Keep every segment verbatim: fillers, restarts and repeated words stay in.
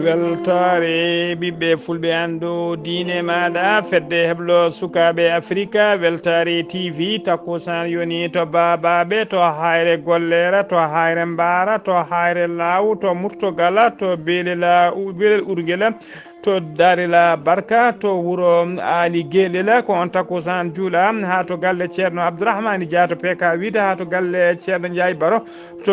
Weltaare ɓiɓɓe fulɓe, anndu diine maaɗa, fedde heblo sukaaɓe Afrika, Weltaare T V, takkusaan yoni to Baabaaɓe, to Hayre Gollera, to Hayre Mbaara, to Hayre Laaw, to Murtogala, to Beelela, Beelel Urgela, to Daarila Barka, to wuro Aali Geelela, ko on takkusaan juula, haa to galle Ceerno Abdourahmani Dia to P K Wide, haa to galle Ceerno Ndiaye Baro, to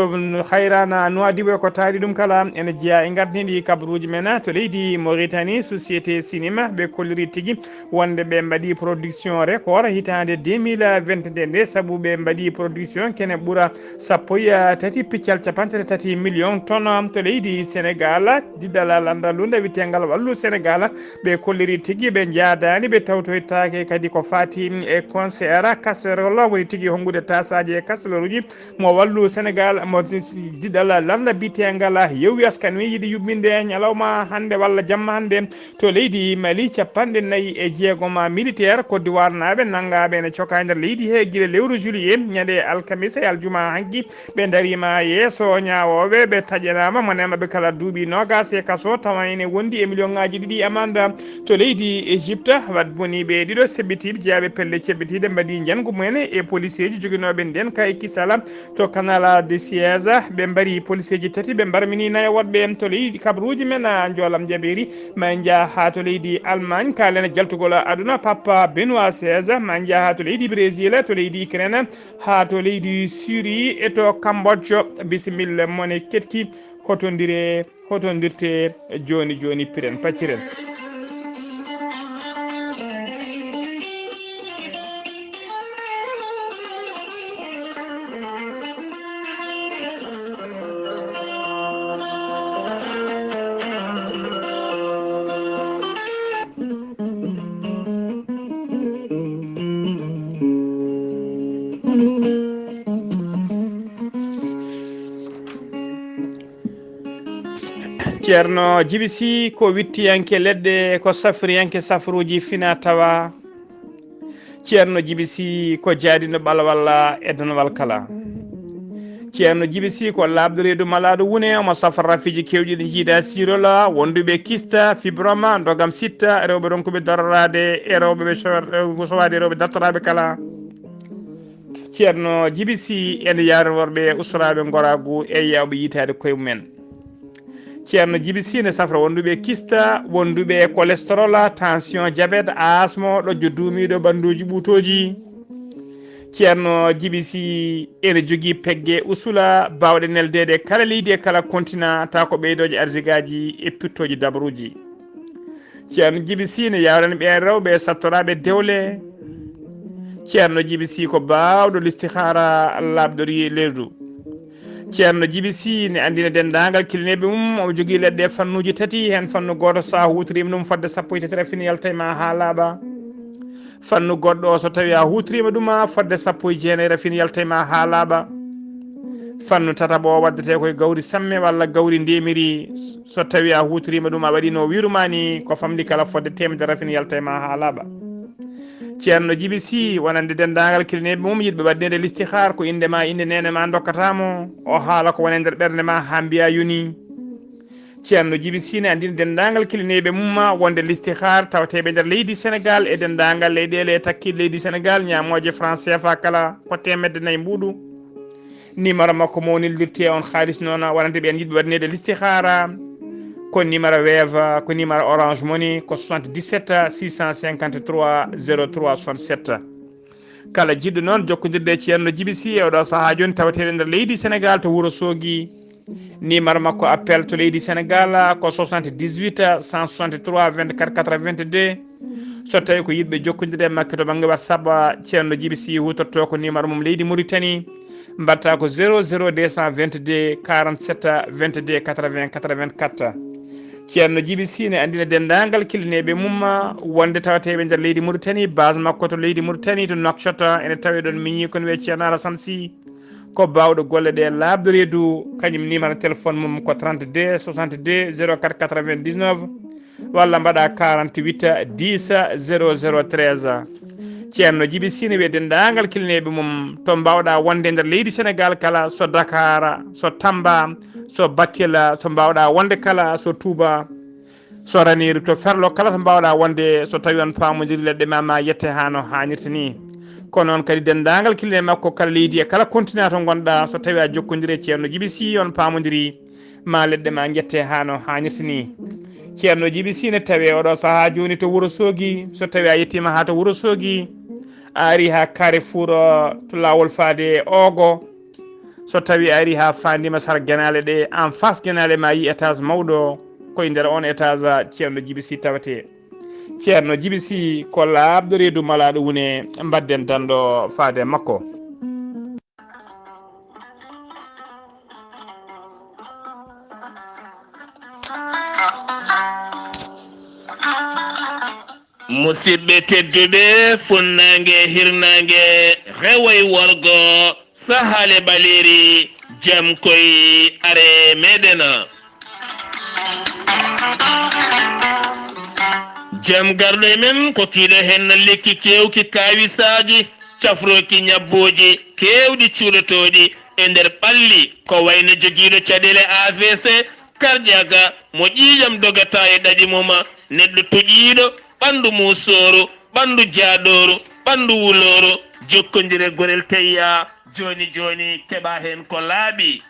Hayrana Nouadhibou, ko taari ɗum kala, ene jeyaa e ngardiiɗi kabaruuji men to leydi Mauritanie, Société Cinéma, ɓe kolliri tigi wonde ɓe mbaɗi production record hitaande deux mille vingt nde, nde sabu ɓe mbaɗi production kene ɓura sappo e tati piccal capanɗe tati million tonnes to leydi Sénégal. Diɗɗal lannda lunda witeengal Wallu Sénégal, ɓe kolliri tigi ɓe njaadaani, ɓe tawtoytaake kadi ko faati e concert, casserole, woni tigi honngude tasaaje e casseroleji mo Wallu Sénégal, mo diɗɗal lannda biteengal Yewwi Askan Wi yiɗi yuɓɓinde ñalawma hannde walla jamma hannde to leydi Mali. Capanɗe nayi e jeegom militaire Côte d'Ivoire naaɓe nanngaaɓe ene cokaa e nder leydi he gila lewru juillet, ñande alkamisa e aljuma hanki. Ɓe ndariima yeeso ñaawooɓe, ɓe taƴanaama, mo neema ɓe kala duuɓi noogaas e kaso, tawa ene wondi e miliyoŋaaji ɗiɗi amande to leydi Égypte. Wat boni ɓe ɗiɗo seɓɓitiiɓe jeyaaɓe pelle ceɓɓitiiɗe mbaɗi njangu mumen e poliseeji joginooɓe nden kay kisala to Canal de Suez. Ɓe mbari poliseeji tati, ɓe mbarmini nayo woɗɓe to leydi kabaruuji men, a, njoolam jabeeri. Ma en njah haa to leydi Allemagne, kaalen jaltugol aduna Papa Benoit seize. Ma en njah haa to leydi Brésil, to leydi Ukraine, haa to leydi Syrie e to Cambodge. Bisimilla mone ketki, hotondire, hotondirte jooni jooni, piren pacciren. Ceerno Jibi Si ko wittiyanke leɗɗe, ko safriyanke safruuji fina tawa. Ceerno Jibi Si ko jaadino ɓalwal e donwal kala. Ceerno Jibi Si ko laaɓɗo reedu malaaɗo wune, omo safra rafiiji keewɗi ɗi jiida sirola, wonduɓe kista, fibroma, ndogam sitta, rewɓe ronkuɓe daroraade e rewɓe ɓe so-, sowaade e rewɓe dartoraaɓe kala. Ceerno Jibi Si ene yaarin worɓe ustoraaɓe ngoraagu e yaawɓe yiytaade koye mumen. Ceerno Jibi Si ne safra wonduɓe kista, wonduɓe cholestérol, tension, diabète, asmo, ɗojjo duumiiɗo, ɓannduuji ɓuutooji. Ceerno Jibi Si ene jogii pegge usula baawɗe neldeede kala leydi e kala continent, tawa ko ɓeydooje arsigaaji e pittooji dabaruuji. Ceerno Jibi Si ne yawrani ɓeen rewɓe sattoraaɓe dewle. Ceerno Jibi Si ko baawɗo listihaara laaɓɗo reedu. Ceerno Jibi Si ne anndina denndaangal kilineeɓe mum, omo jogii leɗɗe fannuuji tati, heen fannu gooto so a huutoriima ɗum fodde sappo e tati rafini yalta e ma haa laaɓa. Fannu goɗɗo o, so tawii a huutoriima ɗum, a fodde sappo e jeenayi rafini yalta e ma haa laaɓa. Fannu tataɓo o waddetee koye gawri samme walla gawri ndemiri, so tawii a huutoriima ɗum, a waɗii no wiirumaa ni, ko famɗi kala fodde teemedere rafini yalta e ma haa laaɓa. Ceerno Jibi Si wonande denndaangal kilineeɓe mum yiɗɓe waɗneede listihaar, ko innde ma, innde neene ma ndokkata mo, o haala ko woni e nder ɓernde ma haa mbiya yoni. Ceerno Jibi Si ne anndina denndaangal kilineeɓe mum ma wonde listihaar tawateeɓe nder leydi Senegaal e denndaangal leyɗeele e takkiiɗe leydi Senegaal, ñaamooje franc C F A kala ko teemedde nayi mbuuɗu. Nimaro makko mawnildirte on haalis noon wonande ɓeen yiɗɓe waɗneede listihaara, ko nimaro Wave, ko nimaro Orange Money, ko soixante-dix-sept six cent cinquante-trois zéro trois soixante-sept. Kala jiɗɗo noon jokkondirde e Ceerno Jibi Si e oɗo sahaa jooni, tawateeɗo nder leydi Senegaal to Wuro Soogi. Nimaro makko appel to leydi Senegaal ko soixante-dix-huit cent soixante-trois vingt-quatre quatre-vingt-deux. So tawii ko yiɗɓe jokkondirde e makko to bannge WhatsApp, Ceerno Jibi Si huutorto ko nimaro mum leydi Mauritanie, mbaɗta ko zéro zéro deux cent vingt-deux quarante-sept vingt-deux quatre-vingts quatre-vingt-quatre. Ceerno Jibi Si ne anndina denndaangal kilineeɓe mum wonde tawateeɓe nder leydi Mauritanie, base makko to leydi Mauritanie to Nouakchott, ene tawee ɗoon miñi ko ne wiyee Ceerno Alassane Sy. Ko baawɗo golle ɗe laaɓɗo reedu, kañum nimaro téléphone mum ko trente-deux soixante-deux zéro quatre quatre-vingt-dix-neuf, walla mbaɗa quarante-huit dix zéro zéro treize. Ceerno Jibi Si ne wiya denndaangal kilineeɓe mum to mbaawɗa wonde nder leydi Senegaal kala, so Dakar, so Tamba, so Bakel, so mbaawɗa wonde kala, so Touba, Soraniiru to ferlo kala to mbaawɗaa wonde, so tawii on paamondiri leɗɗe ma, ma yette haa no haanirta ni. Ko noon kadi denndaangal kile makko kala leydi e kala continent to ngonɗaa, so tawii a jokkondiri e Ceerno Jibi Sii, on paamondiri, ma leɗɗe ma njette haa no haanirta ni. Ceerno Jibi Sii ne tawee oɗo sahaa jooni to Wuro Soogi. So tawii a yettiima haa to Wuro Soogi, a ari haa Carrefour, uh, to laawol faade e Ogo. So tawii a ari haa faandiima sara genaale ɗe, en face genaale ma yi étage mawɗo, ko e nder on étage Ceerno Jibi Sii tawetee. Ceerno Jibi Sii ko laaɓɗo reedu malaaɗo wune, mbadden danɗo faade makko. Musidɓe tedduɓe, funnaange, hirnaange, rewo e worgo, sahaale ɓaleeri, jam koy are meɗen. Jam garɗo e men ko kiiɗo heen lekki keewki kaawisaaji, cafrooki ñabbooji keewɗi cuuɗotooɗi e nder ɓalli, ko wayno jogiiɗo caɗeele A V C, karƴaga, mo ƴiiƴam dogata e ɗaɗi mum, neɗɗo toƴiiɗo, ɓanndu muusooru, ɓanndu jaaɗooru, ɓanndu wulooru, jokkondire Gorel Teyya, jooni jooni keɓa heen ko laaɓi.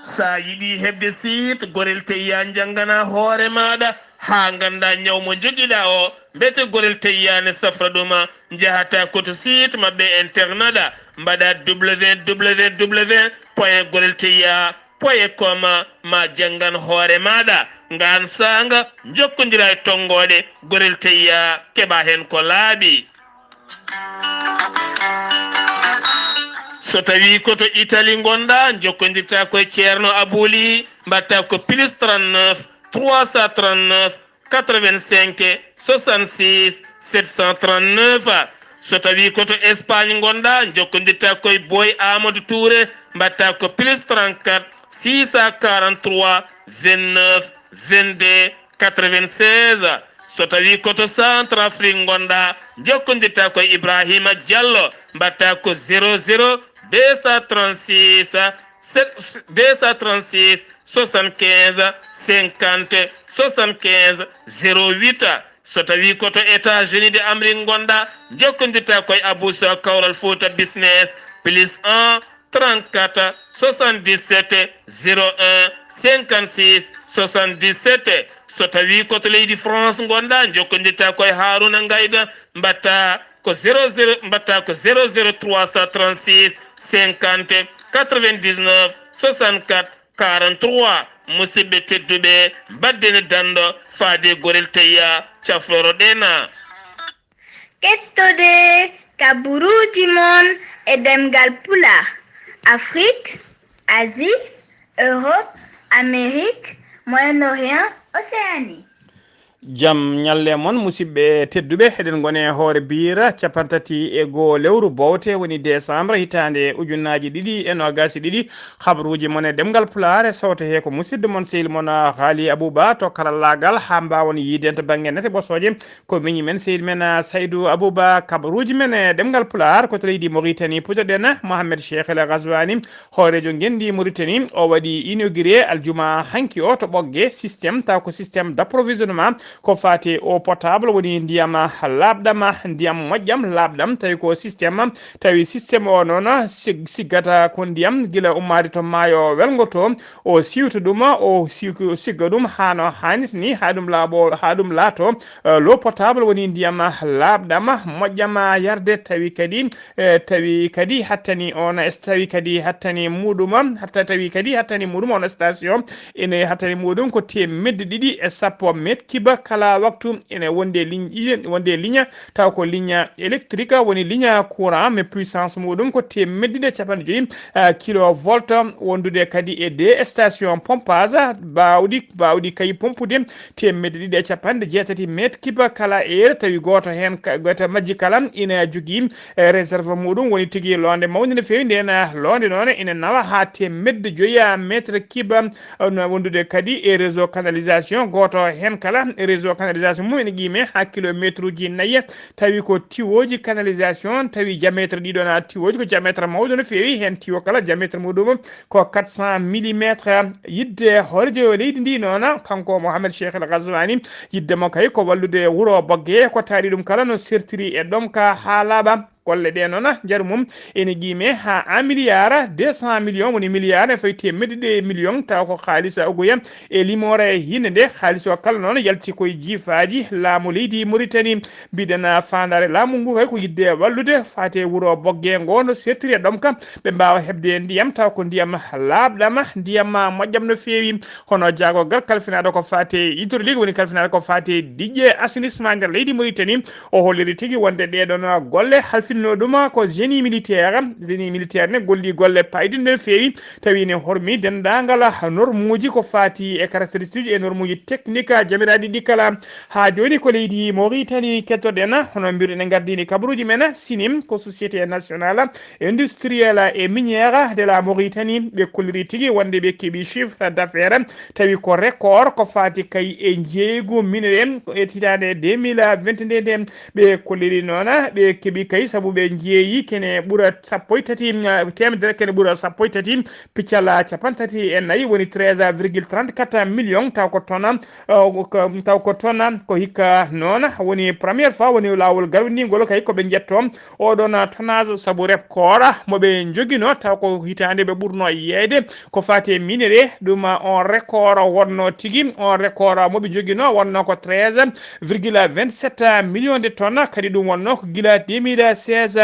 Sa yiɗi heɓde site Gorel Teyya, janngana hoore maaɗa haa ngannda ñaw mo njogiɗa o, mbete Gorel Teyya ne safra ɗum, njahata ko to site maɓɓe internet, mbaɗa www point gorel teyya point com, ma janngan hoore maaɗa. Ngaan saanga, njokkondira e tonngooɗe Gorel Teyya, keɓa heen ko laaɓi. So tawii ko to Italie ngonɗaa, njokkondirta ko e Ceerno Abouli, mbaɗta ko plus trente-neuf trois cent trente-neuf quatre-vingt-cinq soixante-six sept cent trente-neuf. So tawii ko to Espagne ngonɗaa, njokkondirta ko e Boy Amadou Touré, mbaɗta ko plus trente-quatre six cent quarante-trois vingt-neuf vingt-deux quatre-vingt-seize. So tawii ko to Centrafrique ngonɗaa, njokkondirta ko e Ibrahima Diallo, mbaɗta ko zéro zéro deux cent trente-six, deux cent trente-six soixante-quinze cinquante soixante-quinze zéro huit. So tawii ko to États-Unis de Amérique ngonɗaa, njokkondirta ko e Abou Sow Kawral Fouta Business, plus un trente-quatre soixante-dix-sept zéro un cinquante-six soixante-dix-sept. So tawii ko to leydi France ngonɗaa, njokkondirta ko e Harouna Ngaïda, mbaɗta ko zéro zéro, mbaɗta ko zéro zéro trois cent trente-six cinquante quatre-vingt-dix-neuf soixante-quatre quarante-trois. Musidɓe tedduɓe, mbaɗden danɗo faade Gorel Teyya, cafroro ɗena. Kettode kaburuuji mon e ɗemngal Pulaar, Afrique, Asie, Europe, Amérique, Moyen-Orient, Océanie. Jam ñalle mon, musidɓe tedduɓe. Eɗen ngoni e hoore biira cappanɗe tati e goo lewru bowte, woni décembre, hitaande ujunnaaji ɗiɗi e noogaas e ɗiɗi. Habaruuji mon e ɗemngal Pulaar e sowto he ko musidɗo mon, sehil mon, Haali Abuba to karallaagal, haa mbaawon yiiden to bannge nate ɓosooje. Ko miñi men, sehil men, ah, Saydu Abuba. Kabaruuji men e ɗemngal Pulaar ko to leydi Moritani, puɗɗoɗen Mohamed Cheikh El Ghazouani, hooreejo ngenndi Moritani. O waɗi inauguré aljuma hanki o to Ɓogge système, taw ko système d'approvisionnement ko faati eau potable, woni ndiyam laaɓɗam, ndiyam moƴƴam, laaɓɗam. Tawi ko système, tawi système o noon sig-, siggata ko ndiyam gila ummaade to maayo welngo to, o siwta ɗum, o sik-, sigga ɗum haa no haanirta ni, haa ɗum laaɓo, haa ɗum laato, eh, l'eau potable, woni ndiyam laaɓɗam, moƴƴam yarde, tawi kadi, eh, tawi kadi hattani on, tawi kadi hattani muɗum, hatta, tawi kadi hattani muɗum on station, ene hattani muɗum ko teemedde ɗiɗi e sappo mètre cube kala waktu, ene wonde ligne ɗiɗi, wonde ligne, taw ko ligne électrique, woni ligne courant, mais puissance muɗum ko teemedde ɗiɗi e capanɗe joyi, eh, kilovolt, wondude kadi e deux station pompage baawɗi, baawɗi kay pompude teemedde ɗiɗi e capanɗe jeetati mètre cube kala heure, tawi gooto heen ka-, gooto majji kala ina jogii, eh, réserve muɗum, woni tigi loonde mawnde no feewi. Ndeen, ah, loonde noon ina nawa haa teemedde joyi mètre cube, eh, no wondude kadi e réseau canalisation, gooto heen kala réseau canalisation mum ene qiime haa kilométre uji nayi, tawi ko tiwooji canalisation, tawi diamètre ɗiɗo na tiwooji ko diamètre mawɗo no feewi, heen tiwo kala diamètre muɗum ko quatre cent millimètres. Yidde hoorejo leydi ndi noon, kanko Mohamed Cheikh El Ghazouani, yidde mo kay ko wallude wuro Bogge, ko taari ɗum kala no sertiri e ɗomka haa laaɓa. Golle ɗe noon, njaru mum ene qiime haa un milliard deux cent millions, woni milliard e fawi teemedde ɗiɗi millions, tawa ko haalisa ogoya e limoore hinde nde. Haalis o kala noon yalti koye jiifaaji laamu leydi Mauritanie. Mbiɗen faandaare laamu ngu kay ko yidde wallude faate wuro Bogge ngo no sertiri e ɗomka, ɓe mbaawa heɓde ndiyam, tawa ko ndiyam laaɓɗam, ndiyam moƴƴam no feewi. Hono jaago gal kalfinaaɗo ko faate hydraulique, woni kalfinaaɗo ko faate diƴƴe assainissement nder leydi Mauritanie, o holliri tigi wonde ɗee ɗoon golle halfinno ɗum ko génie militaire. Génie militaire ne golli golle payɗinɗe no feewi, tawi ne hormi denndaangal normuuji ko faati e caractéristiques e normuuji technique jamiraaɗi ɗi kala. Haa jooni ko leydi Mauritanie kettoɗen, hono mbiruɗen gardini kabaruuji men, sinim ko société nationale industrielle et minière de la Mauritanie. Ɓe kolliri tigi wonde ɓe keɓi chiffre d'affaires, tawi ko record ko faati kay e njeeygu minerais e hitaande deux mille vingt-deux nde. Ɓe kolliri noon, ɓe keɓi kay sabu ɓe njeeyi kene ɓura sappo e tati, ah, teemedere kene ɓura sappo e tati, piccal cappanɗe tati e nayi, woni treize virgule trente-quatre millions, taw ko tona, ah, ko, taw ko tona, ko hikka noon woni première fois woni laawol garwindingol kay ko ɓe njetto oɗon tonnage sabu record mo ɓe njogino, taw ko hitaande ɓe ɓurno yeeyde ko faati e minerais. Ɗum on record wonno tigi, on record mo ɓe njogino wonno ko treize virgule vingt-sept millions de tonnes, kadi ɗum wonno ko gila deux mille seize.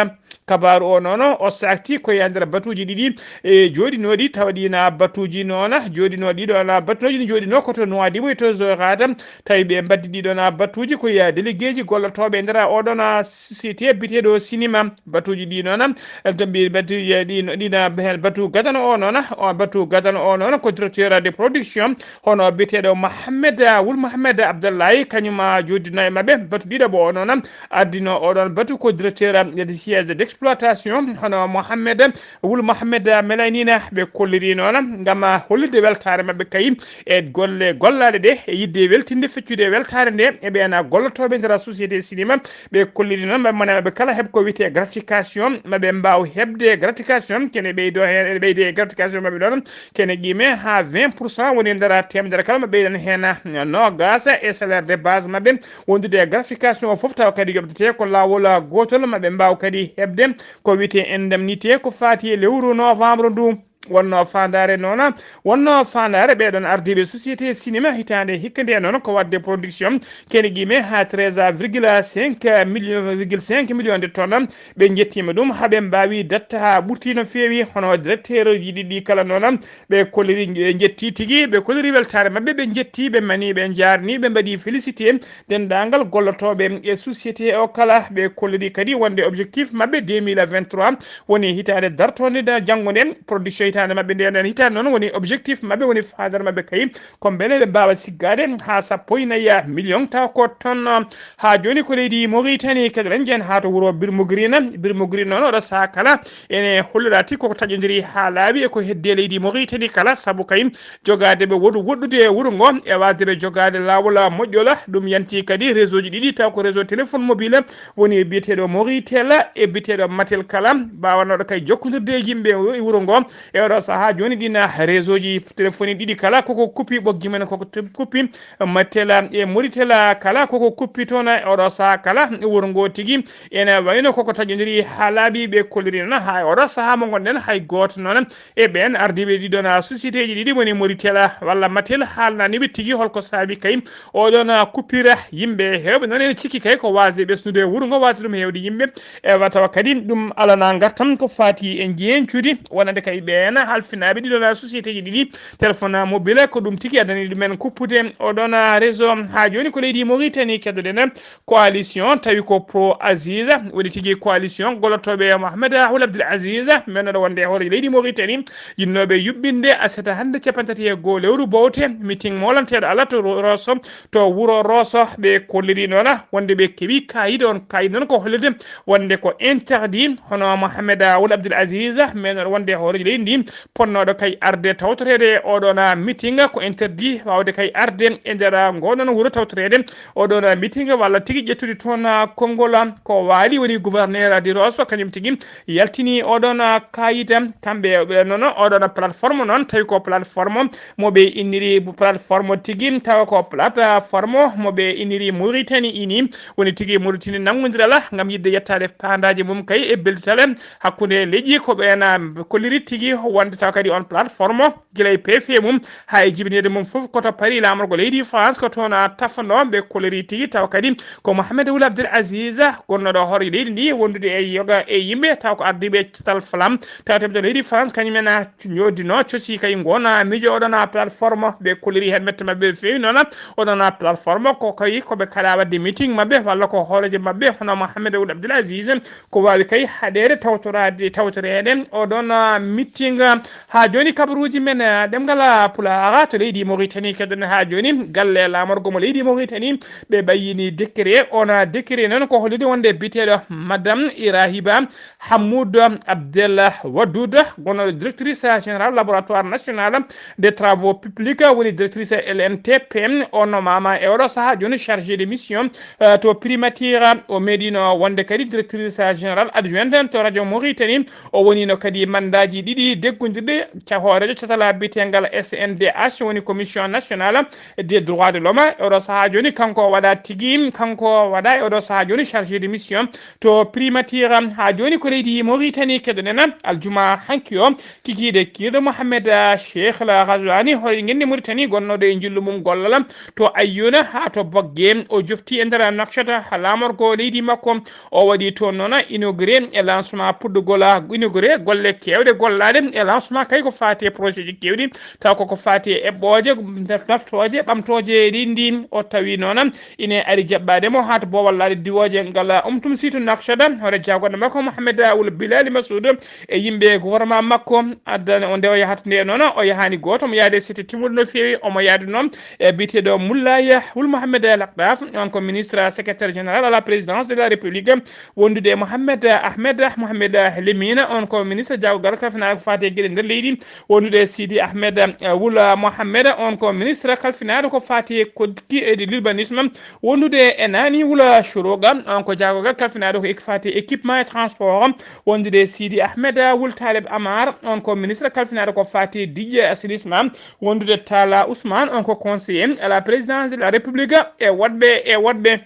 Kabaaru o noon o saakti ko e nder batuuji ɗiɗi e jooɗinooɗi, tawa ɗi na batuuji noon jooɗinooɗi ɗo na batuuji ɗi jooɗinoo ko to Nouadhibou e to Zouérate, tawi ɓe mbaddi ɗi ɗo na batuuji ko e déléguéji gollotooɓe e nder oɗon société biyeteeɗo Sinima. Batuuji ɗi noon, eh, to mbi-, batu-, eh, ɗi no-, ɗi na heen batu gadano o noon, o batu gadano o noon ko directeur de production, hono biyeteeɗo Mohamed, ah, Wul Mohamed Abdallahi, kañum, ah, jooɗino e maɓɓe. Batu ɗiɗaɓo o noon, ardino oɗon batu ko directeur, ah, de siège d'exploitation, hono Mohamed, Wul Mohamed, ah, Melaynina. Ɓe kolliri noon ngam, ah, hollirde weltaare maɓɓe kay e golle gollaaɗe ɗe, e yiɗde weltinde feccude weltaare nde e ɓeen gollotooɓe nder société Sinima. Ɓe kolliri noon maɓɓe mone maɓɓe kala heɓ ko wiyetee gratification, maɓɓe mbaaw heɓde gratification, kene ɓeydo heen, ene ɓeyde e gratification maɓɓe ɗoon, kene qiime haa vingt pour cent woni nder teemedere kala, maɓɓe ɓeydan heen noogaas e salaire de base maɓɓe wondude e gratification o fof, tawa kadi yoɓdetee ko laawol gootol, maɓɓe mbaaw kadi heɓde ko wiyetee indemnité ko faati e lewru novembre ndu. Wonno faandaare noon, wonno faandaare ɓeeɗoon ardiiɓe société Sinima hitaande hikka nde noon ko waɗde production kene qiime haa treize virgule cinq millions, virgule cinq millions de tonnes. Ɓe njettiima ɗum haa ɓe mbaawi datta haa ɓurti no feewi, hono directeur uji ɗiɗi kala noon ɓe kolliri, ɓe njetti tigi, ɓe kolliri weltaare maɓɓe, ɓe njetti, ɓe mani, ɓe njaarni, ɓe mbaɗi félicité denndaangal gollotooɓe e société o kala. Ɓe kolliri kadi wonde objectif maɓɓe deux mille vingt-trois woni hitaande dartoonde nde janngo nde, production hitaande maɓɓe nde, nden hitaande noon woni objectif maɓɓe, woni faandaare maɓɓe kay ko mbele ɓe mbaawa siggaade haa sappo e nayi million taw ko tonne. Haa jooni ko leydi Mauritanie keɗoɗen, njen haa to wuro Birmougrine. Birmougrine noon oɗo sahaa kala ene hollira tigi koko taƴondiri haa laaɓi e ko heddi e leydi Mauritanie kala, sabu kay jogaade ɓe woɗu-, woɗɗude e wuro ngo e waasde ɓe jogaade laawol moƴƴol. Ɗum yanti kadi réseau ji ɗiɗi, taw ko réseau téléphone mobile woni biyeteeɗo Moritel e biyeteeɗo Matel kala, mbaawanooɗo kay jokkondirde e yimɓe e wuro ngo. E oɗo sahaa jooni ɗin réseau ji téléphone ɗiɗi kala koko kuppi, ɓoggi men koko te-, kuppi, Matel e Moritel kala koko kuppi toon e oɗo sahaa kala e wuro ngo tigi. Ene wayno koko taƴondiri haa laaɓi, ɓe kolliri noon haa e oɗo sahaa mo ngonɗen hay gooto noon e ɓeen ardiiɓe ɗiɗon société ji ɗiɗi woni Moritel walla Matel haalnaani ɓe tigi holko saabi kay oɗon kuppira yimɓe heewɓe. Noon ene cikki kay ko waasde ɓesnude wuro ngo, waasde ɗum heewde yimɓe. E wa tawa kadi ɗum alana ngartam ko faati e njeñcude wonande kay ɓeen halfinaaɓe ɗiɗon société ji ɗiɗi téléphone mobile, ko ɗum tigi addani ɗumen kuppude oɗon réseau. Haa jooni ko leydi Mauritanie keddoɗen coalition, tawi ko pro Aziz, woni tigi coalition gollotooɓe Mohamed Ould Abdel Aziz, mennoɗo wonde e hoore leydi Mauritanie, yinnooɓe yuɓɓinde aset hannde capanɗe tati e goo lewru bowte, meeting mawlanteeɗo Allah to Ro-, Rosso, to wuro Rosso. Ɓe kolliri noon wonde ɓe keɓi kaayit, on kaayit noon ko hollirde wonde ko interdit, hono Mohamed Ould Abdel Aziz, mennoɗo wonde e hoore leydi ndi, ponnooɗo kay arde tawtoreede e oɗon meeting, ko interdit waawde kay arde e nder ngoɗon wuro tawtoreede oɗon meeting, walla tigi ƴettude toon konngol ko waali, woni gouverneur Diros, kañum tigi yaltini oɗon kaayit. Kamɓe ɓe noon, oɗon plateforme noon, tawi ko plateforme mo ɓe inniri plateforme tigi, tawa ko plateforme mo ɓe inniri Mauritanie ini, woni tigi Mauritanie nanngondiral ngam yiɗde yettaade paandaaji mum kay e beldital hakkunde leƴƴi, ko ɓeen kolliri tigi wonde tawa kadi on plateforme gila e peefe mum haa e jibinirde mum fof ko to Paris, laamorgo leydi France, ko toon tafanoo. Ɓe kolliri tigi tawa kadi ko Mohamed Wul Abdel Aziz, gonnooɗo hooreejo leydi ndi, wondude e yoga e yimɓe tawa ko ardiiɓe catal Flam, tawa to leydi France, kañum en ñoddinoo, cosi kay ngona miijo oɗon plateforme. Ɓe kolliri heen mette maɓɓe no feewi noon. Oɗon plateforme ko kay ko ɓe kaɗa waɗde meeting maɓɓe walla ko hooreejo maɓɓe hono Mohamed Wul Abdel Aziz ko waawi kay haɗeede tawtoraade, tawtoreede oɗon meeting. Haa jooni kabaruuji men, eh, ɗemngal Pulaar to leydi Mauritanie, keɗoɗen haa jooni galle laamorgo mo leydi Mauritanie, ɓe ɓayyini décret. On décret noon ko hollude wonde biyeteeɗo Madame Irahiba Hamoud Abdel Wadoud, gonnoɗo directrice générale laboratoire national des travaux publics, woni directrice L N T P. O nommaama e oɗo sahaa jooni chargé de mission, eh, to primature. O meeɗino wonde kadi directrice générale adjointe to radio Mauritanie. O wonino kadi mandaaji ɗiɗi deggondirɗi ca hooreejo catal biyeteengal S N D H, woni commission nationale des droits de l'homme. E oɗo sahaa jooni kanko o waɗa tigi, kanko o waɗa e oɗo sahaa jooni chargé de mission to primature. Haa jooni ko leydi Mauritanie keɗoɗen aljuma hanki o, kikiiɗe kiirɗo Mohamed Cheikh El Ghazouani, hoore ngenndi Mauritanie gonnooɗo e njillu mum gollal to Ayyuuna haa to Bogge. O jofti e nder Nouakchott laamorgo leydi makko. O waɗi toon noon inauguré e lancement puɗɗugol inauguré golle keewɗe gollaaɗe e lancement kay ko faati e projet ji keewɗi, taw koko faati e eɓɓooje, naftooje, ɓamtooje leydi ndi. O tawi noon ine ari jaɓɓaade mo haa to boowal laaɗe diwooje ngal Umtum Situ Nouakchott, hoore jagorɗo makko Mohamed Wul Bilali Massoud e yimɓe gouvernement makko. Addana o nde o yahata nde noon, o yahaani gooto, omo yahde cité timmuɗo no feewi, omo yahde noon e biyeteeɗo Moulay Wul Mohamed Lakhdaf, on ko ministre secrétaire général à la présidence de la République, wondude e Mohamed Ahmed Mohamed Lemina, on ko ministre jagorgal kalfinaare ko faati e geɗe nder leydi, wondude e Sidi Ahmed, eh, Wul Mohamed, on ko ministre kalfinaare ko faati e koddi e l'urbanisme, wondude e Nani Wul Chourouga, on ko jagorgal kalfinaare ko faati e équipement et transport, wondude e Sidi Ahmed Wul Taleb Amar, on ko ministre kalfinaare ko faati e diƴƴe e assainissement, wondude Talla Ousmane, on ko conseiller à la présidence de la République, e woɗɓe, e woɗɓe.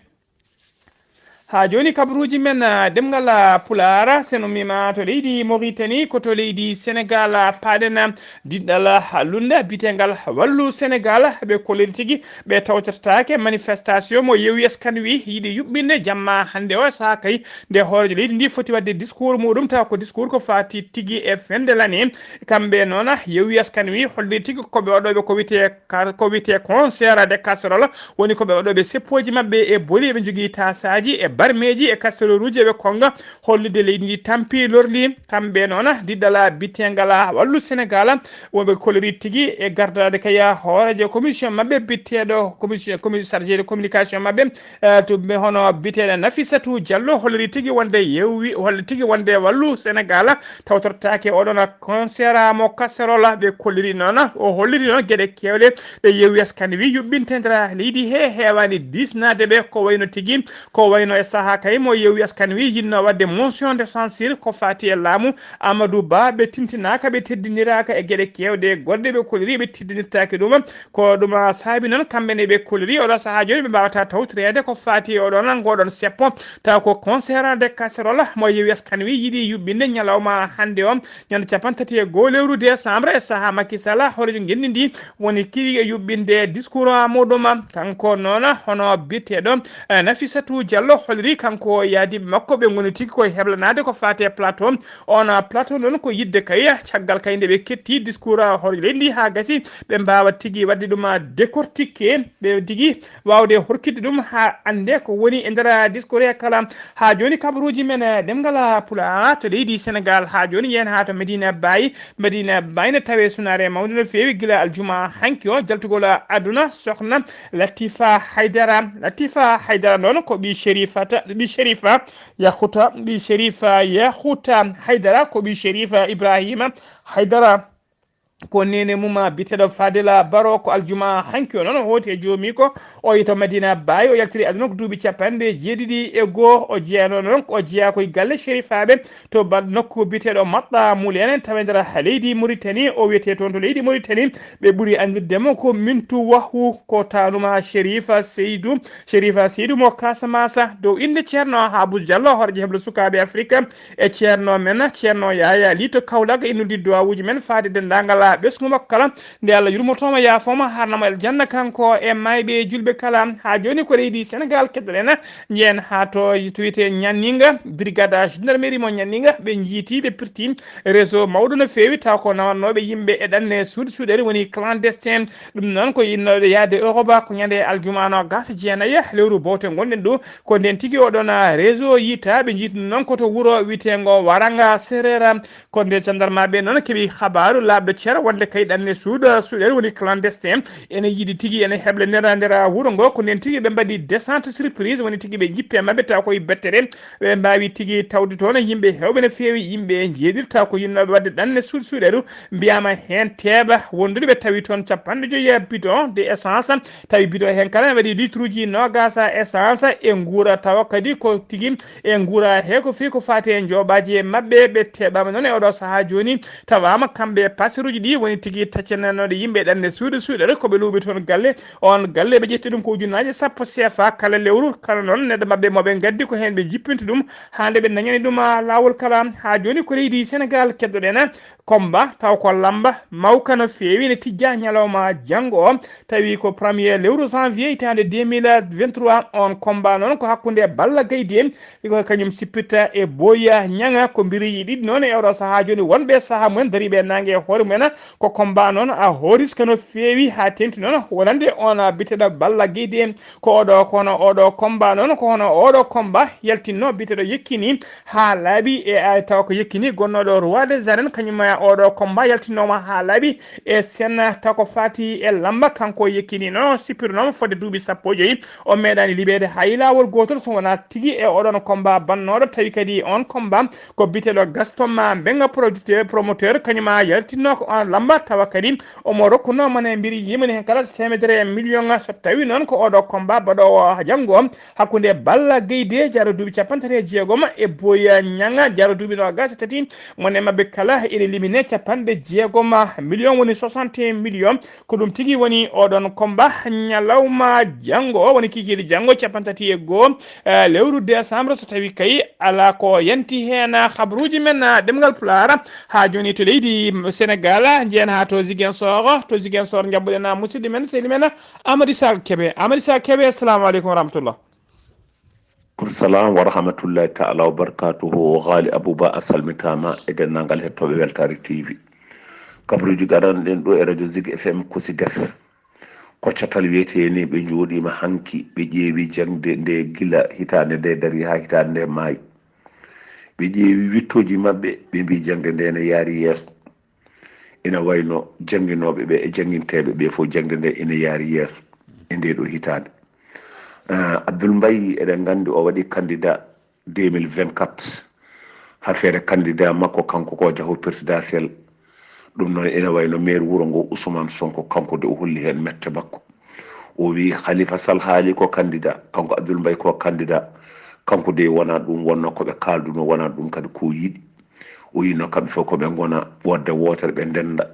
Haa jooni kabaruuji men, ah, ɗemngal, ah, Pulaar, so en ummiima to leydi Mauritanie, ko to leydi Sénégal, ah, paaɗen, ah, diɗɗal, ah, lunnde biyeteengal Wallu Sénégal. Ɓe kolliri tigi ɓe tawtortaake manifestation mo Yewwi Askan Wi yiɗi yuɓɓinde jamma hannde o sahaa kay nde hooreejo leydi ndi foti waɗde discours muɗum, tawa ko discours ko faati tigi e fin de l'année. Kamɓe noon, Yewwi Askan Wi holli tigi ko ɓe waɗooɓe ko wiyetee ka-, ko wiyetee concert de casserole, woni ko ɓe waɗooɓe seppooji maɓɓe e boli, ɓe njogii taasaaji e barmeeji e kasteroruuji, eɓe konnga hollude leydi ndi tampi lorli. Kamɓe noon, diɗɗal biyeteengal Wallu Sénégal, wonɓe kolliri tigi e gardaade kay hooreejo commission maɓɓe biyeteeɗo commission, commission chargé de communication maɓɓe, eh, to ɓe hono biyeteeɗo Nafissatou Diallo, holliri tigi wonde Yewwi, holli tigi wonde Wallu Sénégal tawtortaake oɗon concert mo casserole. Ɓe kolliri noon, o holliri noon geɗe keewɗe ɗe Yewwi Askan Wi yuɓɓinte nder leydi he heewaani diisnaade ɓe, ko wayno tigi, ko wayno e sahaa kay mo Yewwi Askan Wi yiɗno waɗde motion de censure ko faati e laamu Amadou Ba, ɓe tintinaaka, ɓe teddiniraaka e geɗe keewɗe goɗɗe, ɓe kolliri ɓe teddinirtaake ɗum. Ko ɗum saabi noon kamɓe ne ɓe kolliri oɗo sahaa jooni ɓe mbaawata tawtoreede ko faati e oɗon ngoɗon seppo, taw ko concert de casserole mo Yewwi Askan Wi yiɗi yuɓɓinde ñalawma hannde o, ñande cappanɗe tati e goo lewru décembre, e sahaa Macky Sall, hooreejo ngenndi ndi, woni kiri e yuɓɓinde discours muɗum. Kanko noon, hono biyeteeɗo, eh, Nafissatou Diallo, holliri kanko e yaadiiɓe makko ɓe ngoni tigi koye heblanaade ko faati e plateau. On plateau noon ko yiɗde kay, caggal kay nde ɓe ketti discours hooreejo leydi ndi haa gasi, ɓe mbaawa tigi waɗde ɗum décortiquer, ɓe tigi waawde horkitde ɗum haa annde ko woni e nder discours he kala. Haa jooni kabaruuji men, eh, ɗemngal Pulaar to leydi Sénégal, haa jooni yehen haa to Medina Baye. Medina Baye ne tawee sunaare mawnde no feewi gila aljuma hanki o, jaltugol aduna, sokhna Latifa Haydara. Latifa Haydara noon ko ɓii Sherifata, ɓii Sherifa Yahuta, ɓii Sherifa Yahuta Haydara, ko ɓii Sherifa Ibrahima Haydara. Ko neene mum biyeteeɗo Fadela Baro, ko aljuma hanki o noon o hooti e joomi ko o yehi to Madina Baye, o yaltiri aduna ko duuɓi capanɗe jeeɗiɗi e goo. O jeyanoo noon, o jeyaa koye galle Sherifaaɓe to ba-, nokku biyeteeɗo Maɗɗa Mulen, tawa e nder leydi Mauritanie. O wiyetee toon to leydi Mauritanie, ɓe ɓuri anndirde mo ko Mintu Wahu, ko taanuma Sherifa Seydou, Sherifa Seydou mo Casamance, dow innde Ceerno Habu Diallo, hooreejo heblo sukaaɓe Afrika, e ceerno men, Ceerno Yaya Ly to Kaolack, innudi duwawuuji men faade denndaangal ɓesngu makko kala, nde Allah yurmotooma, yaafooma, haarnama aljanna, kanko e maayɓe e julɓe kala. Haa jooni ko leydi Senegaal keddoɗen, njehen haa to, to wiyetee Ñanninga, brigade gendarmerie mo Ñanninga, ɓe njiiti, ɓe pirti réseau mawɗo no feewi, taw ko nawatnooɓe yimɓe e ɗanne suuɗi suuɗere, woni clandestin. Ɗum noon ko innooɓe yahde Europe, ko ñande aljuma no gasa jeenayi lewru bowte ngonɗen ɗo. Ko ndeen tigi oɗon réseau yiita, ɓe njiiti ɗum noon ko to wuro wiyeteengo Waranga Serera. Ko nde gendarmeɓe noon keɓi habaaru laaɓɗo cer wonde kay ɗanne suuɗa suuɗere, woni clandestin, ene yiɗi tigi ene heblonira nder wuro ngo. Ko ndeen tigi ɓe mbaɗi descente surprise, woni tigi ɓe jippi e maɓɓe taw koye bettere. Ɓe mbaawi tigi tawde toon yimɓe heewɓe no feewi, yimɓe njeeɗiɗi taw ko yiɗnooɓe waɗde ɗanne suuɗ suuɗeru, mbiyaama heen teeɓa wondude. Ɓe tawi toon capanɗe joyi bidon de essence, tawi bidon heen kala ne waɗi litre uji noogaas essence e nguura, tawa kadi ko tigi e nguura he ko fii ko faati e njoɓaaji e maɓɓe. Ɓe teeɓaama noon e oɗo sahaa jooni, tawaama kamɓe e paseruuji ɗi woni tigi taccananooɗe yimɓe ɗanne suuɗe suuɗere ko ɓe luuɓi toon galle. On galle ɓe ƴetti ɗum ko ujunnaaje sappo C F A kala lewru, kala noon neɗɗo maɓɓe mo ɓe ngaddi ko heen ɓe jippinta ɗum haa nde ɓe dañani ɗum, ah, laawol kala. Haa jooni ko leydi Senegaal keddoɗen. Komba, taw ko lamba mawka no feewi, ne tijja ñalawma janngo o, tawi ko premier lewru janvier hitaande deux mille vingt-trois. On komba noon ko hakkunde Balla Gaye de, ko kañum sippitta e Boya Ñaŋa. Ko mbiriiji ɗiɗi noon e oɗo sahaa jooni, wonɓe sahaa mumen dariiɓe e naange e hoore mumen, ko komba noon a horiska no feewi haa tenti noon wonande on biyeteeɗo Balla Gaye de. Ko oɗo, ko hono oɗo komba noon, ko hono oɗo komba yaltinno biyeteeɗo Yekkini haa laaɓi e ay taw ko Yekkini gonnooɗo roi des arènes, kañum e oɗo combat yaltinnooma haa laaɓi e seen taw ko faati e lamba. Kanko Yekkini noon sippirnooma fodde duuɓi sappo e joyi, o meeɗaani liɓeede hay laawol gootol so wonaa tigi e oɗon combat bannooɗo, tawi kadi on combat ko biyeteeɗo Gaston Ma Mbenga producteur, promoteur, kañum a yaltinno ko on lamba, tawa kadi omo rokkuno mone mbiri yimani heen kala teemedere million. So tawi noon ko oɗo combat baɗoowo janngo hakkunde Balla Gaye de, jaro duuɓi capanɗe tati e jeegom, e Boya Ñaŋa, jaro duuɓi noogaas e tati, mone maɓɓe kala ene limine capanɗe jeegom million, woni soixante et un million. Ko ɗum tigi woni oɗon combat ñalawma janngo o, woni kiikiiɗe janngo capanɗe tati e goo, eh, lewru décembre, so tawi kay alaa ko yanti heen, ah, habruuji men, ah, ɗemngal Pulaar. Haa jooni to leydi Senegaal, njehen haa to Ziguinchor, to Ziguinchor njaɓɓuɗen, ah, musidɗo men, sehil men, Amady Saka Kebe. Amady Saka Kebe, assalamu aleykum wa rahmatullah. Aleykum salam wa rahmatullahi taala wa barakatuhu. Ghali Abouba a salmitaama e denndaangal hettooɓe Weltaare T V. Kabruuji garanɗen ɗo e radio Zig F M Kosi Def. Ko catal wiyetee ni ɓe njooɗiima hanki, ɓe ƴeewi jaŋde nde gila hitaande nde dari haa hitaande nde maayi. Ɓe ƴeewi wittooji maɓɓe, ɓe mbii jaŋde nde ne yaari yeeso. Ina wayno jannginooɓe ɓe e jannginteeɓe ɓe fof, jaŋde nde ina yaari yeeso e nde ɗo hitaande. Ah, Abdoul Mbaye, eɗen nganndi o waɗi candidat deux mille vingt-quatre haa feere candidat makko kanko ko jaho présidentiel. Ɗum noon ina wayno maire wuro ngo Ousmane Sonko, kanko de o holli heen mette makko. O wii Khalifa Sall haali ko candidat, kanko Abdoul Mbaye ko candidat. Kanko de wonaa ɗum wonno ko ɓe kaalduno, wonaa ɗum kadi ko yiɗi. O yinno kamɓe fof ko ɓe ngona wodde wootere, ɓe ndennda,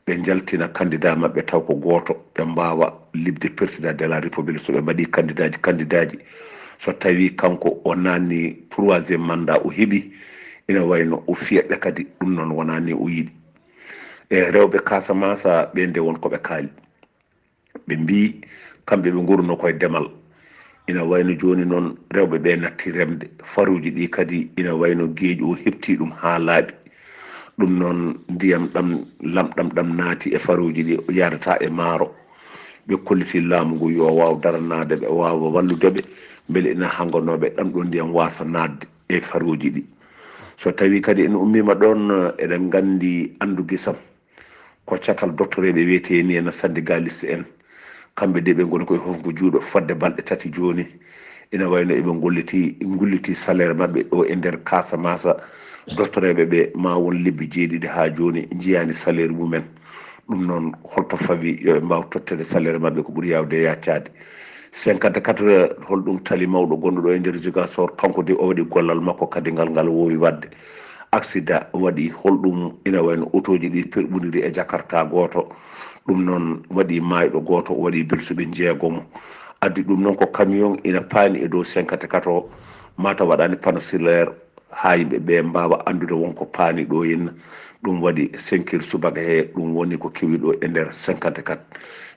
ɓe njaltina candidat maɓɓe taw ko gooto, ɓe mbaawa liɓde président de la république. So ɓe mbaɗi candidatji, candidaaji, so tawi kanko o naanni troisième mandat o heɓi, ina wayno o fiya ɓe kadi, ɗum noon wonaa ni o yiɗi. E rewɓe Casamance ɓe nde won ko ɓe kaali. Ɓe mbii kamɓe ɓe ngorunoo koye demal. Ina wayno jooni noon rewɓe ɓe natti remde. Faruuji ɗi kadi ina wayno geeƴi o heɓtii ɗum haa laaɓi. Ɗum noon ndiyam ɗam, lamɗam ɗam naati e faruuji ɗi, yahdataa e maaro. Ɓe kollitii laamu ngu yo waaw daranaade ɓe, waawa wallude ɓe, mbele ina hannganooɓe ɗam ɗo ndiyam waasa naatde e faruuji ɗi. So tawii kadi en ummiima ɗoon, eɗen nganndi anndu gisam. Ko catal dottoreeɓe wiyetee ni en syndigaliste en. Kamɓe de ɓe ngoni koye hofngo juuɗo fodde balɗe tati jooni. Ina wayno eɓe ngolliti, ngulliti salaire maɓɓe o e nder Casamance. Dottoreeɓe ɓe ma won lebbi jeeɗiɗi haa jooni njiyaani salaire mumen. Ɗum noon, holto fawi yo ɓe mbaaw totteede salaire maɓɓe ko ɓuri yaawde e yaacaade? Cinquante-quatre heures, holɗum tali mawɗo gonɗo ɗo e nder Ziguinchor, kanko de o waɗi gollal makko kadi ngal ngal woowi waɗde. Accident waɗi, holɗum ina wayno otooji ɗi perɓondiri e Jakarta gooto. Ɗum noon waɗi maayɗo gooto, waɗi belsuɓe njeegomo. Addi ɗum noon ko camion ina paani e dow cinquante-quatre o, mataw waɗaani panneau solaire haa yimɓe ɓe mbaawa anndude won ko paani ɗo henna. Ɗum waɗi cinq heures subaka he, ɗum woni ko kewi ɗo e nder cinquante-quatre.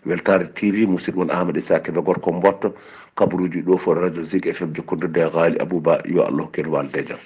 Weltaare T V, musidɗo mon Ahmad Issa Kebe, gorko Mbotto, kabaruuji ɗo fof Radio Zik F M, jokkondirde e Ghali Abouba, yo Allah hokku en waalde e jam.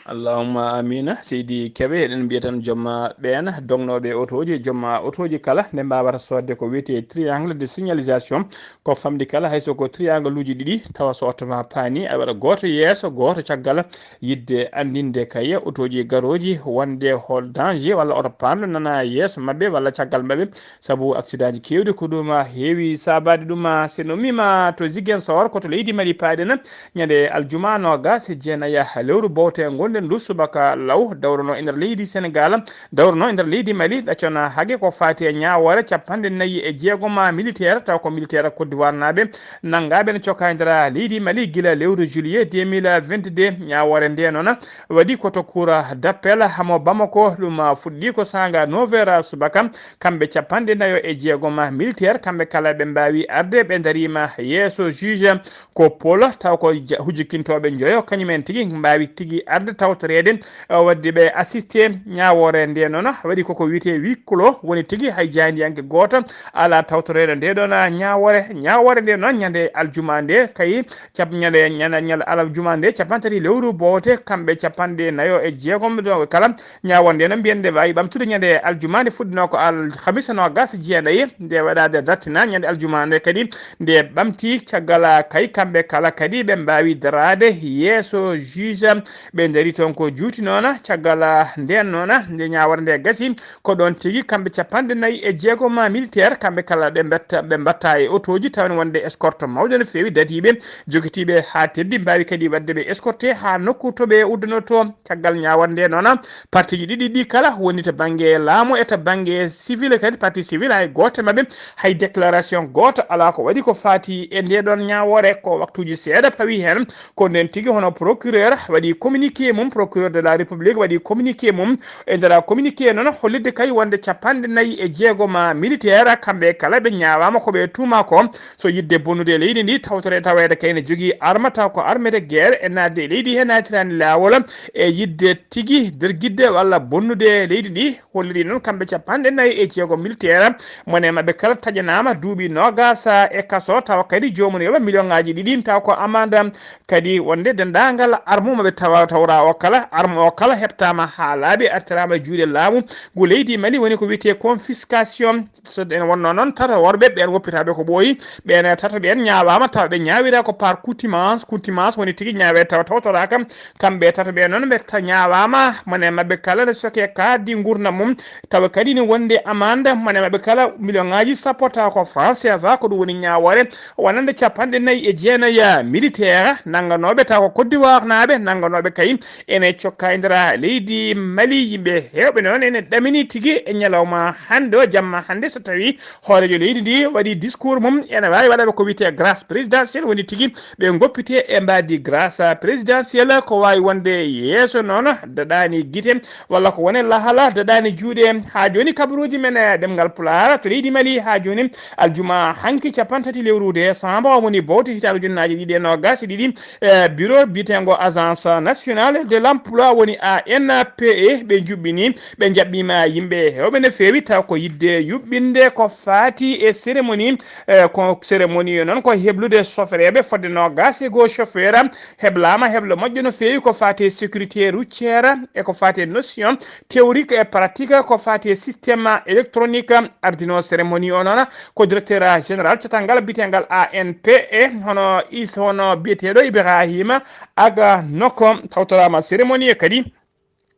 Allahumma amina. Seydi Kebe, eɗen mbiya tan jomma ɓeen dognooɓe otooji, jomma otooji kala nde mbaawata soodde ko wiyetee triangle de signalisation, ko famɗi kala, hay so ko triangle uji ɗiɗi, tawa so oto ma paani, aɗa waɗa gooto yeeso, gooto caggal, yiɗde anndinde kay otooji garooji wonde hol danger walla oto paanɗo nana yeeso maɓɓe walla caggal maɓɓe, sabu accident ji keewɗi ko ɗum heewi saabaade ɗum. Si no mima to Ziguinchor, ko to leydi Mali paaɗen, ñande aljuma noogas e jeenaya lewru bowte ngonɗen ndu, subaka law, dawruno e nder leydi Senegal, dawruno e nder leydi Mali, ɗaccona hage ko faati e ñaawoore capanɗe nayi e jeegom militaire, taw ko militaire Côte d'Ivoire naaɓe, nanngaaɓe no cokka e nder leydi Mali gila lewru juillet deux mille vingt-deux. Ñaawoore nde noon waɗi ko to cour d'appel hamo Bamako, ɗum fuɗɗi ko saanga neuf heures subaka. Kamɓe capanɗe nayo e jeegom militaire, kamɓe kala ɓe mbaawi arde, ɓe ndariima yeeso juge ko polo, taw ko ja-, hujjikintooɓe njoyo, kañum en tigi mbaawi tigi arde tawtoreede, eh, waɗde ɓe assisté ñaawoore nde noon. Waɗi koko wiyetee huis clos, woni tigi hay jaayndiyanke gooto alaa tawtoreede nde ɗoon ñaawoore. Ñaawoore nde noon ñande aljuma nde, kay cap-, ñande, ñande, ñande aljuma nde, capanɗe tati lewru bowte, kamɓe capanɗe nayo e jeegom ɗo kala. Ñaawoore nde noon mbiyen nde waawi ɓamtude ñande aljuma nde fuɗɗinoo ko alhamisa noogas jeenayi, nde waɗaade dartina ñande aljuma nde kadi nde ɓamti caggal kay kamɓe kala kadi ɓe mbaawi daraade yeeso juge. Ɓe ndarii toon ko juuti noon caggal nden noon nde ñaawoore nde gasi. Ko ɗoon tigi kamɓe capanɗe nayi e jeegom militaire, kamɓe kala ɓe mbetta, ɓe mbatta e otooji, tawen wonde escorte mawɗo no feewi, dadiiɓe, jogitiiɓe haa teddi, mbaawi kadi waɗde ɓe escorté haa nokku to ɓe uddanotoo. Caggal ñaawoore nde noon, partiji ɗiɗi ɗi kala, woni to bannge laamu e to bannge civil kadi, parti civil, hay gooto e maɓɓe, hay déclaration gooto alaa ko waɗi ko faati e nde ɗoon ñaawoore. Ko waktuuji seeɗa pawi heen, ko nden tigi hono procureur waɗi communiqué mum, procureur de la République waɗi communiqué mum. E nder communiqué noon, hollitde kay wonde capanɗe nayi e jeegom militaire, kamɓe kala ɓe ñaawaama ko ɓe tuuma ko, so yiɗde bonnude leydi ndi, tawtore taweede kay ne jogii arme, taw ko arme de guerre, e naatde e leydi he naatiraani laawol, e yiɗde tigi dergidde walla bonnude leydi ndi. Holliri noon kamɓe capanɗe nayi e jeegom militaire, mone maɓɓe kala taƴanaama duuɓi noogas e kaso, tawa kadi joomum yoɓa million ŋaaji ɗiɗi, taw ko amande. Kadi wonde denndaangal arme maɓɓe tawa tawra o kala, arme o kala heɓtaama haa laaɓi, artiraama e juuɗe laamu ngu leydi Mali, woni ko wiyetee confiscation. So en wonno noon, tato worɓe ɓeen woppitaaɓe ko ɓooyi, ɓeen tato ɓeen ñaawaama, tawa ɓe ñaawira ko par contumace, contumace woni tigi ñaawe tawa tawtoraaka. Kamɓe tato ɓeen noon ɓe ta-, ñaawaama, mone maɓɓe kala ne soke kaadi nguurndam mum, tawa kadi ne wonde amande, mone maɓɓe kala million ŋaaji sappo, tawa ko franc C F A, ko ɗum woni ñaawoore wonande capanɗe nayi e jeenayi militaire nannganooɓe, tawa ko Côte d'Ivoire naaɓe nannganooɓe kay. Ene cokka e nder leydi Mali, yimɓe heewɓe noon ene ɗamini tigi e ñalawma hannde o, jamma hannde, so tawii hooreejo leydi ndi waɗi discours mum, ene waawi waɗaɓe ko wiyetee grâce présidentielle, woni tigi ɓe ngoppite e mbaadi grâce présidentielle. Ko waawi wonde yeeso noon daɗaani gite, walla ko wone lahala daɗaani juuɗe. Haa jooni kabaruuji men e ɗemngal Pulaar to leydi Mali haa jooni, aljuma hanki capanɗe tati lewru décembre, woni bowte hitaande ujunnaaje ɗiɗi e noogas e ɗiɗi, e bureau biyeteengo Agence Nationale de l'Emploi, woni A N P E, ɓe njuɓɓini, ɓe njaɓɓiima yimɓe heewɓe no feewi, taw ko yiɗde yuɓɓinde ko faati e cérémonie, e ko cérémonie noon ko heblude sofereeɓe fodde noogas e goo chauffeur, heblaama heble moƴƴe no feewi ko faati e sécurité routière e ko faati e notion théorique et pratique ko faati e système électronique. Ardino cérémonie o noon ko directeur général catal ngal biyeteengal A N P E, hono is-, hono biyeteeɗo Ibrahima Aga Noko, tawtoraama cérémonie kadi.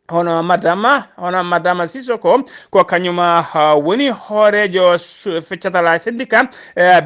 Hono madama hono madama Sissoko, ko kañum woni hooreejo feccatala syndicat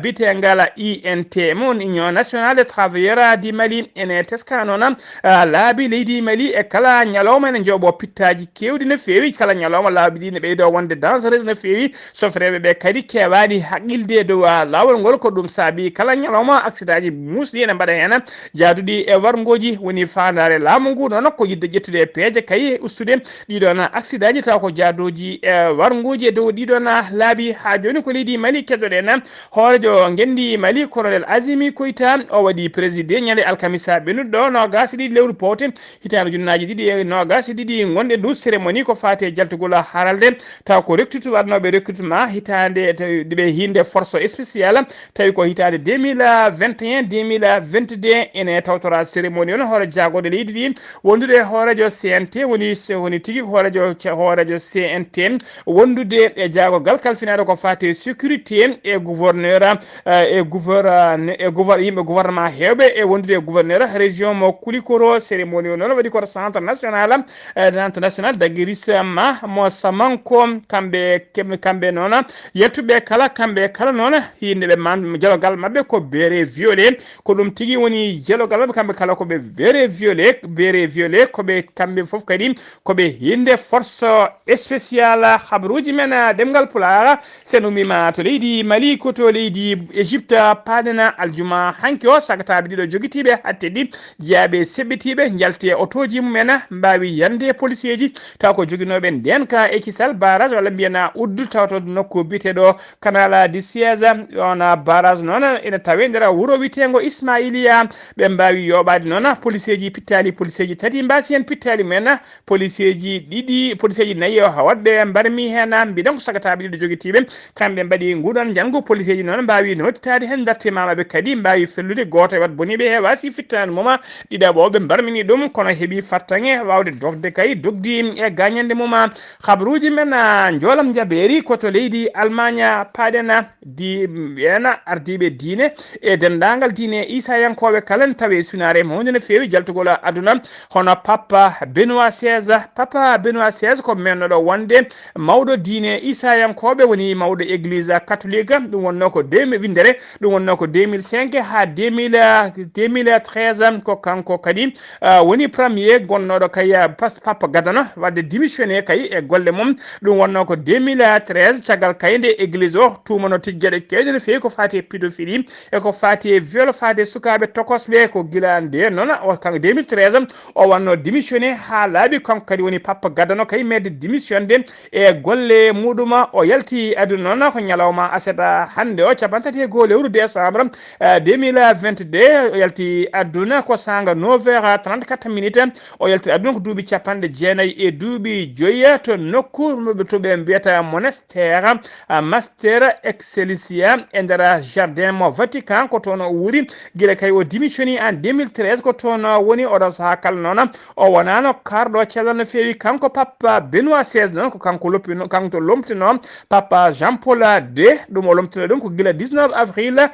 bitengal I N T mo, Union Nationale des Travailleurs du Mali. Ene teska noon laabi leydi Mali e kala ñalawma ene njooɓo pittaaji keewɗi no feewi. Kala ñalawma laabi ɗi ne ɓeydo wonde dangereuse no feewi. Sofreeɓe ɓe kadi keewaani haqqilde dow laawol ngol. Ko ɗum saabi kala ñalawma accident ji muusɗi ene mbaɗa heen, jaaduɗi e warngooji. Woni faandaare laamu ngu noon ko yiɗde ƴettude peeje kay ustude ɗiɗon accident ji taw ko jaadooji e warngooji e dow ɗiɗon laabi. Haa jooni ko leydi Mali keddoɗen hooreejo ngenndi Mali, Colonel Azimi Koita, o waɗi présidé ñande alkamisa ɓennuɗo noogaas e ɗiɗi lewru powte hitaande ujunnaaji ɗiɗi e noogaas e ɗiɗi. Ngonɗe ndu cérémonie ko faati e jaltugol haralde taw ko recrutement waɗnooɓe recrutement hitaande tawi ɗiɓe hiinde force spéciale. Tawi ko hitaande deux mille vingt et un, deux mille vingt-deux ene tawtora cérémonie on hoore jaagooɗe leydi ɗi wondude e hooreejo C N T, woni woni tigi hooreejo hooreejo C N T wondude e jaagogal kalfinaaɗo ko faati e sécurité e gouverneur e gouver e gouver yimɓe gouvernement heewɓe e wondude e gouverneur région mo Kulikoro. Cérémonie o noon waɗi koto centre national, centre national d'agrément mo Samanko. Kamɓe kamɓe noon yettuɓe kala kamɓe kala noon yinde ɓe man jalogal maɓɓe ko bérets violets. Ko ɗum tigi woni jalogal maɓɓe kamɓe kala ko ɓe bérets violets, bérets violets ko ɓe kamɓe fof kadi ko ɓe hinde force spéciale. Habaruuji men ɗemngal Pulaar, sen ummima to leydi Mali ko to leydi Égypte paaɗen aljuma hanki o sagataaɓe ɗiɗo jogitiiɓe hattedi jeyaaɓe seɓɓitiiɓe njalti e otooji mumen mbaawi yande poliseeji taw ko joginooɓe ndeen ka e kisal barrage walla mbiyen uddu tawto nokku biyeteeɗo Canal du Suez. On barrage noon ene tawe nder wuro wiyeteengo Ismailiya. Ɓe mbaawi yooɓaade noon poliseeji pittaali poliseeji tati mbaasi heen pittaali mumen poliseeji ɗiɗi poliseeji nayi o waɗɓe mbarmi heen mbiɗen ko sagataaɓe ɗiɗo jogitiiɓe. Kamɓe mbaɗi nguɗon njanngu poliseeji noon mbaawi nootitaade heen ndartimaama ɓe kadi mbaawi fellude gooto e waɗ boniiɓe he waasi fittaande mum. Ɗiɗaɓo ɓe mbarmini ɗum kono heɓi fartaŋe waawde dogde kay dogdi e gañande mum. Habaruuji men njoolam njabeeri ko to leydi Almaaña paaɗen di ena ardiiɓe diine e denndaangal diine isayankooɓe kala ne tawi e sunaare mawde no feewi jaltugol aduna. Hono Papa Benoit seize, Papa Benoit seize ko mennoɗo wonde mawɗo diine isayankooɓe, woni mawɗo église catholique. Ɗum wonnoo ko deux mille windere, ɗum wonnoo ko deux mille cinq haa deux mille, deux mille treize. Ko kanko kadi woni premier gonnooɗo kay pas Papa gadano wadde démissionné kay e golle mum. Ɗum wonnoo ko deux mille treize, caggal kay nde église o tuumano tigi geɗe kewɗe no feewi ko faati e pédophilie e ko faati e viol faati e sukaaɓe tokosɓe. Ko gila nde noon o kan deux mille treize o wannoo démissionné haa laaɓi. Kanko kadi woni Papa gadano kay meɗe démissionde e golle muɗuma. O yalti aduna noon ko ñalawma aset hannde o capantati e goo lewru décembre deux mille vingt-deux. O yalti aduna ko saanga neuf heures trente-quatre minutes. O yalti aduna ko duuɓi capanɗe jeenayi e duuɓi joyi to nokku to ɓe mbiyata monastère Master Excelsior e nder jardin mo Vatican. Ko toon o wuuri gila kay o démissioni en deux mille treize. Ko toon o woni oɗo sahaa kala noon o wonaano kaarɗo cellal no feewi. Kanko Papa Benoit seize noon ko kanko loppino, kanko lomtino Papa Jean Paul deux. Ɗum o lomtino ɗum ko gila dix-neuf avril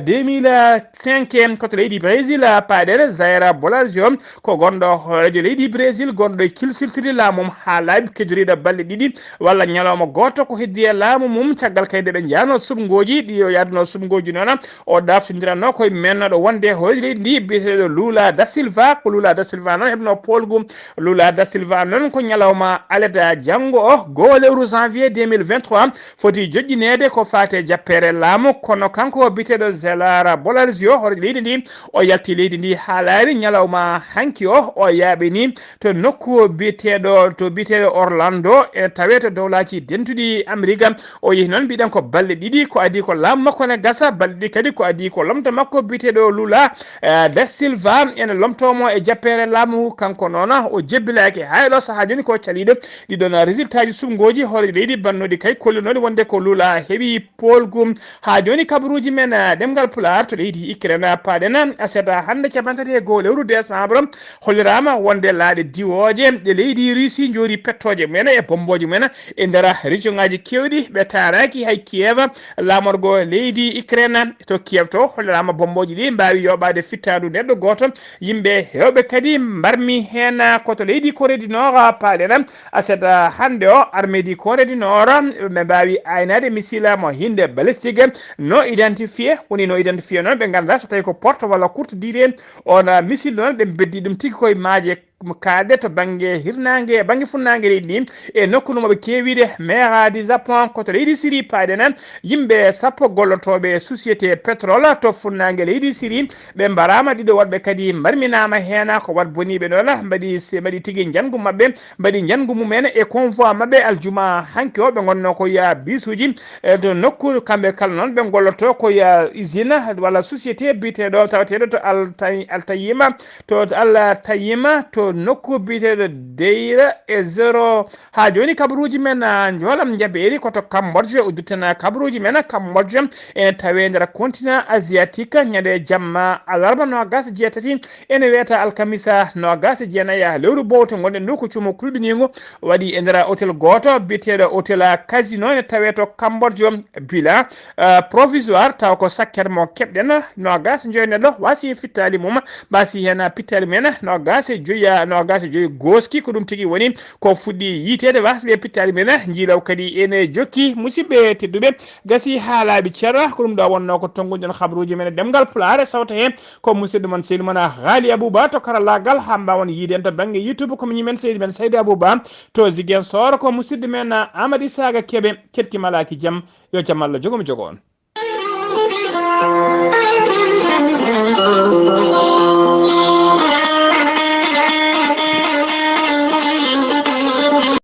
deux mille cinq. Ko to leydi Brésil paaɗen Jair Bolsonaro ko gonɗo hooreejo leydi Brésil gonɗo e kilsiltiri laamu mum haa laaɓi kejoriiɗo balɗe ɗiɗi walla ñalawma gooto ko heddi e laamu mum. Caggal kay nde ɓe njaano suɓngooji ɗi o yaadunoo suɓngooji noon o ɗaaftondiranno koye mennoɗo wonde hooreejo leydi ndi biyeteeɗo Lula da Silva. Ko Lula da Silva noon heɓno poolgu. Lula da Silva noon ko ñalawma aleda janngo o goo lewru janvier deux mille vingt-trois foti joƴƴineede ko faati e jappeere laamu. Kono kanko biyeteeɗo Jair Bolsonaro hooreejo leydi ndi o yalti leydi ndi haa laaɓi. Ñalawma hanki o o yaaɓini to nokku biyeteeɗo to biyeteeɗo Orlando e tawee to dowlaaji dentuɗi Amerika. O yehi noon mbiɗen ko balɗe ɗiɗi ko adii ko laamu makko ne gasa balɗe ɗiɗi kadi ko adii ko lomto makko biyeteeɗo Lula da Silva ene lomtoo mo e jappeere laamu. Kanko noon o jebbilaaki haa e ɗo sahaa jooni ko caliiɗo. Ɗiɗon résultat ji suɓngooji hooreejo leydi bannoɗi kay kollinooɗi wonde ko Lula heɓi poolgu. Haa jooni kabaruuji men ɗemngal Pulaar to leydi Ukraine paaɗen aset hannde capantati e goo lewru décembre holliraama wonde laaɗe diwooje ɗe leydi Russie njoori pettooje mumen e bommbooje mumen e nder région ŋaaji keewɗi. Ɓe taaraaki hay Kiev. Laamorgo leydi Ukraine to Kiev to holliraama bommbooje ɗi mbaawi yooɓaade fittaandu neɗɗo gooto. Yimɓe heewɓe kadi mbarmi heen ko to leydi ko Corée du Nord, paaɗen aset hannde o, armée du Corée du Nord ɓe mbaawi aynade missile mo hinde balistique non identifié. Woni non identifié noon, ɓe ngannda so tawi ko porte walla courte durée. On missile noon ɓe beddi ɗum tigi koye maaje kaaɗe to bannge hirnaange e bannge funnaange leydi ndi. E nokku no moɓe keewide meera du Japon ko to leydi Siri, paaɗen yimɓe sappo gollotooɓe e société pétrole to funnaange leydi Siri. Ɓe mbaraama, ɗiɗo woɗɓe kadi mbarminaama heen. Ko wat boniiɓe noon mbaɗi mbaɗi tigi njanngu maɓɓe, mbaɗi njanngu mumen e convoi maɓɓe aljuma hanki o. Ɓe ngonnoo ko ya bisuuji e to nokku, kamɓe kala noon ɓe ngolloto ko ya usine walla société biyeteeɗo tawateeɗo to Altayima, to Altayima to nokku biyeteeɗo Deyra e zéro. Haa jooni kabaruuji men, ah, njoolam njabeeri ko to Cambodge. Uddirten kabaruuji men Cambodge e tawe nder continent asiatique. Ñande jamma alarba noogas e jeetati, ene weeta alkamisa noogas e jeenayi lewru bowte ngonɗen ndu ko cuumu kulɓiniingu waɗi e nder hôtel gooto biyeteeɗo hôtel Casino, ene tawe to Cambodge. Bila, ah, provisoire taw ko sakkere mo keɓɗen noogas e joyi neɗɗo wasi fittaali mum, mbasi heen pittaali men noogas e joyi, noogas e joyi gooski. Ko ɗum tigi woni ko fuɗɗi yiiteede wasde pittaali men. Njiilaw kadi ene jokki. Musidɓe tedduɓe, gasi haa laaɓi cer. Ko ɗum ɗo wonnoo ko tonnguɗen habaruuji men e ɗemngal Pulaar. Sawta heen ko musidɗo mon sehil mon Haali Abuba to karallaagal. Haa mbaawon yiide en to bannge YouTube, ko miñi men sehil men Saydu Abuba to Ziguinchor. Ko musidɗo men Amady Saga Kebe, keɗki malaaki jam. Yo jam Allah jogo mi jogo on.